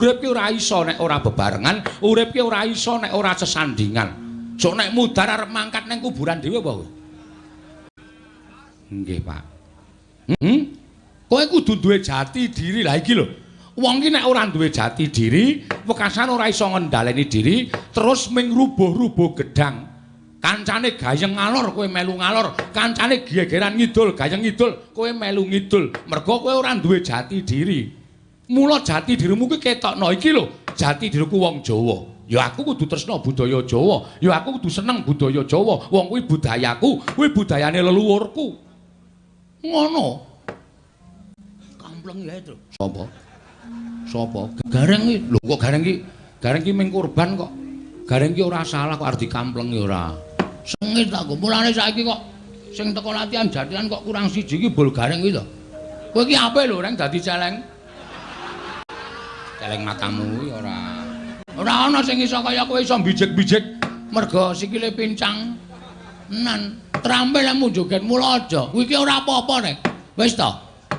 Urip ki ora iso nek ora bebarengan, urip ki ora iso nek ora sesandingan. Sok nek mudhar arep mangkat nang kuburan dhewe apa kowe? Nggih, Pak. Kowe kudu duwe jati diri. Lah iki lho. Wong ki nek ora duwe jati diri, wekasan ora iso ngendhaleni diri, terus ming rubuh-rubuh gedang. Kancane gayeng ngalor, kowe melu ngalor. Kancane gegeran ngidul, gayeng ngidul, kowe melu ngidul. Mergo kowe ora duwe jati diri. Mula jati dirimu kuwi ketokno iki lho, jati diriku wong Jawa. Ya aku kudu tresna budaya Jawa, ya aku kudu seneng budaya Jawa. Wong kuwi budayaku, kuwi budayane leluhurku. Ngono. Kampleng ya itu. Sapa? Sapa? Gareng iki. Lho kok Gareng iki? Gareng iki ming korban kok. Gareng iki ora salah kok arep dikamplengi ora. Sengit aku. Mulane saiki kok sing teko latihan jathilan kok kurang siji iki bol Gareng kuwi to. Kowe iki apik lho reng dadi celeng. Celeng matamu kuwi ora. Ora ana sing iso kaya kowe iso bijik-bijik merga sikile pincang. Nan, trampil lemu joget mula aja. Kuwi iki ora apa-apa rek. Wis to.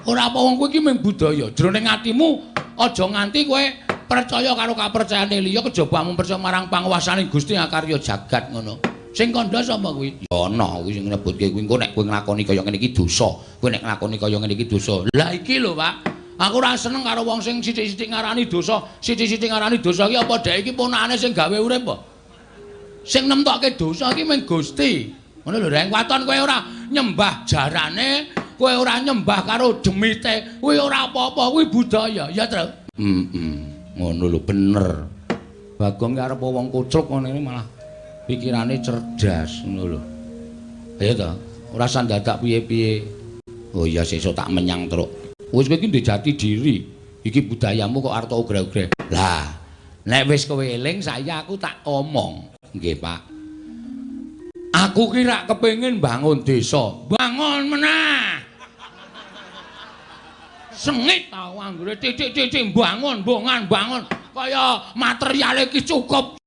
Ora apa wong kuwi iki mung budaya. Jroning atimu aja nganti kowe percaya karo kapercayane liya kejaba amung percaya marang panguwasane Gusti akarya jagat ngono. Sing kandha sapa kuwi? Ya ana kuwi sing nyebutke kuwi engko nek kowe nglakoni kaya ngene iki dosa. Kowe nek nglakoni kaya ngene iki dosa. Lah iki lho, Pak. Aku ora seneng karo wong sing sithik-sithik ngarani dosa, sithik-sithik ngarani dosa iki apa dhek iki ponakane sing gawe urip apa? Sing nemtokke dosa iki mung Gusti. Ngono lho, Reng. Waton kowe ora nyembah jarane, kowe ora nyembah karo demite, kuwi ora apa-apa, kuwi budaya, ya, Tru? Heeh. Ngono lho, bener. Bagong ki arep wong kucluk ngono ini malah pikirane cerdas ngono lho. Ayo to, ora usah dadak piye-piye. Oh iya sesuk tak menyang truk. Wis kowe iki ndek jati diri. Iki budayamu kok arep ogre-ogre. Lah, nek wis kowe eling saya aku tak omong. Nggih, Pak. Aku ki rak kepengin bangun desa. Bangun meneh. Sengit tau anggere titik-titik bangun, bongan, bangun. Kaya materiale iki cukup.